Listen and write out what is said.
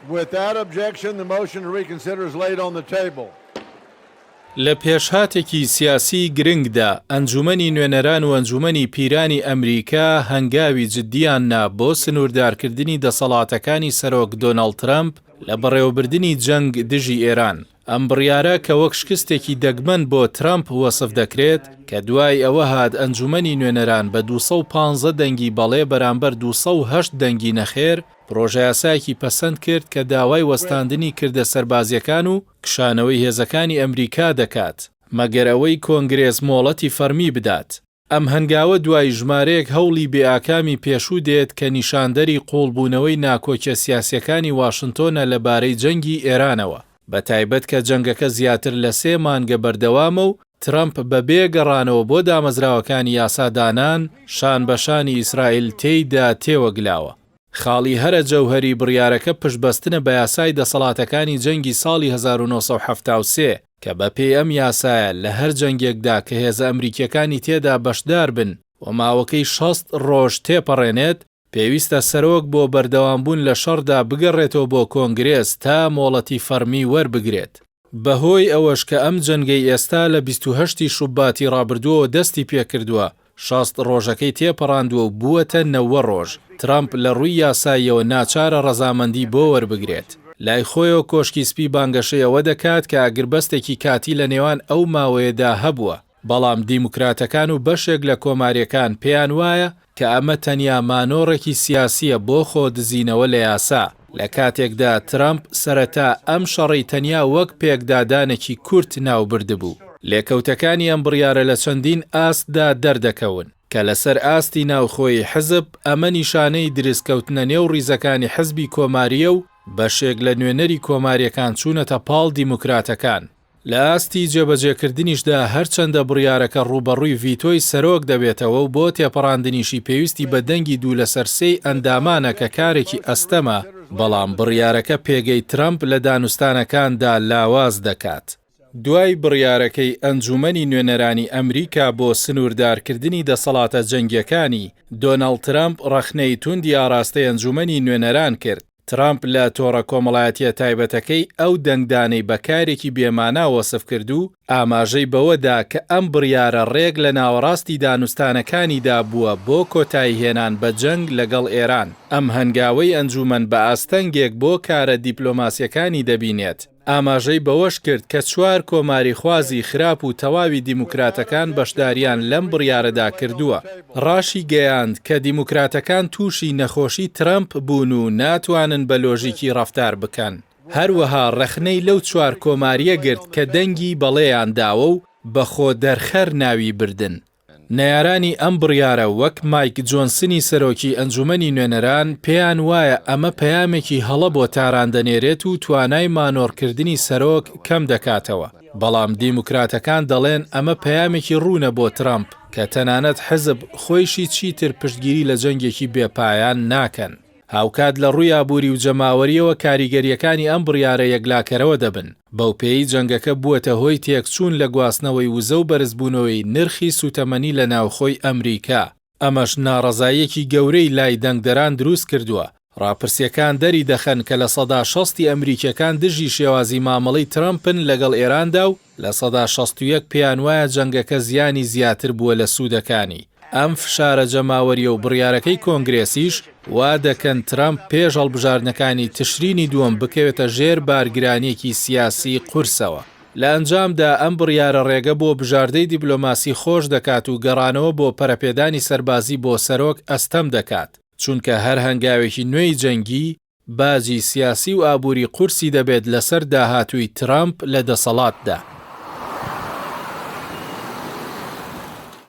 Without objection, the motion to reconsider is laid on the table. لە پێشهاتێکی سیاسیی گرنگدا، ئەنجومەنی نوێنەران و ئەنجومەنی پیرانی ئەمریکا هەنگاوی جددیان نا بۆ سنووردارکردنی دەسەڵاتەکانی سەرۆک دۆناڵد ترەمپ لە بەڕێوەبردنی جەنگ دژی ئێران. ئەم بڕیارە کە وەک شکستێکی دەگمەن بۆ ترەمپ وەسف دەکرێت، کە دوای ئەوە هات ئەنجومەنی نوێنەران بە 215 دەنگی بەڵێ بەرامبەر 208 دەنگی نەخێر پڕۆژەیاسایەکی پەسەند کرد کە داوای وەستاندنی کردە سەربازییەکان و کشانەوەی هێزەکانی ئەمریکا دەکات، مەگەر ئەوەی کۆنگرێس مۆڵەتی فەڕمی بدات. ئەم هەنگاوە دوای ژمارەیەک هەوڵی بێ ئاکامی پێشوو دێت کە نیشاندەری قووڵبوونەوەی ناکۆکیە سیاسیەکانی واشنتۆنە لە بارەی جەنگی ئێرانەوە، بە تایبەت کە جەنگەکە زیاتر لە سێ مانگە بەردەوامە و ترەمپ بە بێ گەڕانەوە بۆ دامەزراوەکانی یاسادانان شان بە شانی ئیسرائیل تێیدا تێوەگلاوە. خاڵی هەرە جەوهەری بڕیارەکە پشتبەستنە بە یاسای دەسەڵاتەکانی جەنگی ساڵی 1973 کە بەپێی ئەم یاسایە لە هەر جەنگێکدا کە هێزە ئەمریکییەکانی تێدا بەشدار بن و ماوەکەی 60 ڕۆژ تێپەڕێنێت، پێویستە سەرۆک بۆ بەردەوامبوون لە شەڕدا بگەڕێتەوە بۆ کۆنگرێس تا مۆڵەتی فەڕمی وەربگرێت. بەهۆی ئەوەش کە ئەم جەنگەی ئێستا لە 28 ی شوباتی ڕابردووەوە دەستی پێکردووە، 60 ڕۆژەکەی تێپەڕاندووە و بووەتە 90 ڕۆژ، ترەمپ لە ڕووی یاساییەوە ناچارە ڕەزامەندی بۆ وەربگرێت. لای خۆیەوە کۆشکی سپی بانگەشەی ئەوە دەکات کە ئاگربەستێکی کاتی لە نێوان ئەو ماوەیەدا هەبووە، بەڵام دیموکراتەکان و بەشێک لە کۆمارییەکان پێیان وایە کە ئەمە تەنیا مانۆڕێکی سیاسییە بۆ خۆ دزینەوە لە یاسا، لە کاتێکدا ترەمپ سەرەتا ئەم شەڕەی تەنیا وەک پێکدادانێکی کورت ناوبردبوو. لێکەوتەکانی ئەم بڕیارە لە چەندین ئاستدا دەردەکەون، کە لەسەر ئاستی ناوخۆیی حزب، ئەمە نیشانەی درزکەوتنە نێو ڕیزەکانی حزبی کۆمارییە و بەشێک لە نوێنەری کۆمارییەکان چوونەتە پاڵ دیموکراتەکان. لە ئاستی جێبەجێکردنیشدا هەرچەندە بڕیارەکە ڕووبەڕووی ڤیتۆی سەرۆک دەبێتەوە و بۆ تێپەڕاندنیشی پێویستی بە دەنگی دوو لەسەر سێی ئەندامانە کە کارێکی ئەستەمە، بەڵام بڕیارەکە پێگەی ترەمپ لە دانوستانەکاندا لاواز دەکات. دوای بڕیارەکەی ئەنجوومەنی نوێنەرانی ئەمریکا بۆ سنووردارکردنی دەسەڵاتە جەنگییەکانی، دۆناڵد ترەمپ ڕەخنەی تووندی ئاڕاستەی ئەنجوومەنی نوێنەران کرد. ترەمپ لە تۆڕە کۆمەڵایەتییە تایبەتەکەی ئەو دەنگدانەی بە کارێکی بێ مانا وەسف کرد و ئاماژەی بەوە دا کە ئەم بڕیارە ڕێک لە ناوەڕاستی دانوستانەکانیدا بووە بۆ کۆتاییهێنان بە جەنگ لەگەڵ ئێران. ئەم هەنگاوەی ئەنجوومەن بە ئاستەنگێک بۆ کارە دیپلۆماسییەکانی دەبینێت. ئاماژەی بەوەشکرد کە چوار کۆماریخوازی خراپ و تەواوی دیموکراتەکان بەشداریان لەم بڕیارەدا کردووە. ڕاشیگەیاند کە دیموکراتەکان تووشی نەخۆشی ترەمپ بوون و ناتوانن بە لۆژیکی ڕەفتار بکەن. هەروەها ڕەخنەی لەو چوار کۆمارییە گرت کە دەنگی بەڵێیان داوە و بە خۆدەرخەر ناوی بردن. نەیارانی ئەم بڕیارە وەک مایک جۆنسنی سەرۆکی ئەنجومەنی نوێنەران پێیان وایە ئەمە پەیامێکی هەڵە بۆ تاران دەنێرێت و توانای مانۆڕکردنی سەرۆک کەم دەکاتەوە، بەڵام دیموکراتەکان دەڵێن ئەمە پەیامێکی ڕوونە بۆ ترەمپ کە تەنانەت حزب خۆیشی چیتر پشتگیری لە جەنگێکی بێ پایان ناکەن. هاوکات لە ڕووی ئابووری و جەماوەرییەوە کاریگەرییەکانی ئەم بڕیارە یەکلاکەرەوە دەبن، بەوپێیەی جەنگەکە بووەتە هۆی تێکچوون لە گواستنەوەی وزە و بەرزبوونەوەی نرخی سووتەمەنی لە ناوخۆی ئەمریکا، ئەمەش ناڕەزاییەکی گەورەی لای دەنگدەران دروستکردووە، ڕاپرسییەکان دەریدەخەن کە 60% ی ئەمریکییەکان دژی شێوازی مامەڵەی ترەمپن لەگەڵ ئێراندا و 61% پێیانوایە جەنگەکە زیانی زیاتر بووە لە سوودەکانی. ئەم فشارە جەماوەرییە و بڕیارەکەی کۆنگرێسیش وا دەکەن ترەمپ پێش هەڵبژاردنەکانی تشرینی دووەم بکەوێتە ژێر بارگرانییەکی سیاسی قورسەوە. لە ئەنجامدا ئەم بڕیارە ڕێگە بۆ بژاردەی دیپلۆماسی خۆش دەکات و گەڕانەوە بۆ پەرەپێدانی سەربازی بۆ سەرۆک ئەستەم دەکات، چونکە هەر هەنگاوێکی نوێی جەنگی، باجی سیاسی و ئابووری قورسی دەبێت لەسەر داهاتووی ترەمپ لە دەسەڵاتدا.